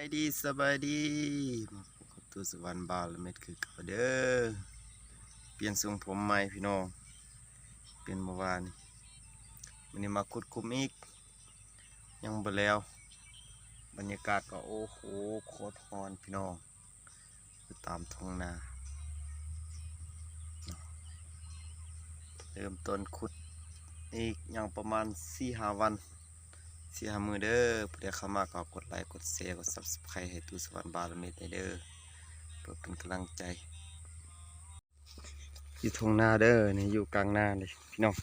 ສະບາຍດີ ສະບາຍດີ ມາພົບກັບຕູສະຫວັນ ບ່າວລະເມັດ ຄືເກົ່າເດີ. ປ່ຽນຊົງຜົມໃໝ່ພີ່ນ້ອງ ປ່ຽນເມື່ອວານນີ້ ມື້ນີ້ມາຂຸດຂຸມອີກ ຍັງບໍ່ແລ້ວ. ບັນຍາກາດກໍ ໂອ້ໂຫ ໂຄດຮ້ອນພີ່ນ້ອງ. ຢູ່ຕາມທົ່ງນາເນາະ ເລີ່ມຕົ້ນຂຸດອີກ ຍັງປະມານສີ່ຫ້າວັນ ສີ່ຫ້າມື້ເດີ. ຜູ້ໃດເຂົ້າມາກໍກົດໄລ ກົດແຊ ກົດ Subscribe ໃຫ້ຕູ້ສະຫວັນ ບ່າວລະເມັດ ແດ່ເດີ ເພື່ອເປັນກຳລັງໃຈ. ຢູ່ທົ່ງນາເດີ ນີ້ຢູ່ກາງນາເລີຍພີ່ນ້ອງ.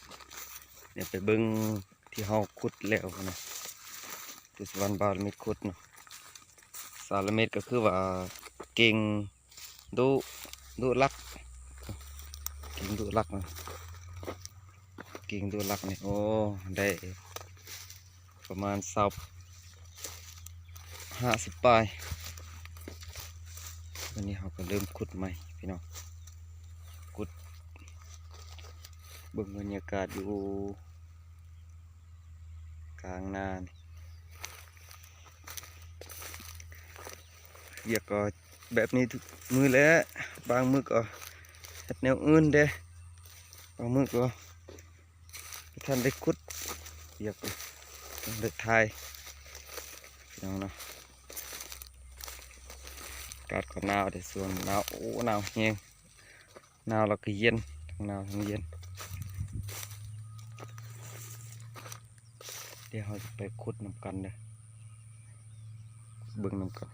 ດຽວໄປເບິ່ງທີ່ເຮົາຂຸດແລ້ວນະ ຕູ້ສະຫວັນ ບ່າວລະເມັດ ຂຸດເນາະ. ສາວລະເມັດກໍຄືວ່າເກັ່ງດຸ ດຸລັກ ເກັ່ງດຸລັກນະ ເກັ່ງດຸລັກນີ້ ໂອ້ ໄດ້ປະມານຊາວ ຫ້າສິບປາຍ. ວັນນີ້ເຮົາກໍເລີ່ມຂຸດໃໝ່ພີ່ນ້ອງ ຂຸດ ເບິ່ງບັນຍາກາດຢູ່ ກາງນານີ້ ວຽກກໍແບບນີ້ທຸກມື້ແຫຼະ. ບາງມື້ກໍເຮັດແນວອື່ນເດ້ ບາງມື້ກໍບໍ່ທັນໄດ້ຂຸດ ວຽກກໍຕ້ອງໄດ້ຖ່າຍພີ່ນ້ອງເນາະ. ອາກາດກໍໜາວເດ້ ຊ່ວງໜາວ ໂອ້ ໜາວແຮງ. ໜາວແລ້ວກໍເຢັນ ທັງໜາວທັງເຢັນ. ດຽວເຮົາຈະໄປຂຸດນຳກັນເດີ ເບິ່ງນຳກັນ.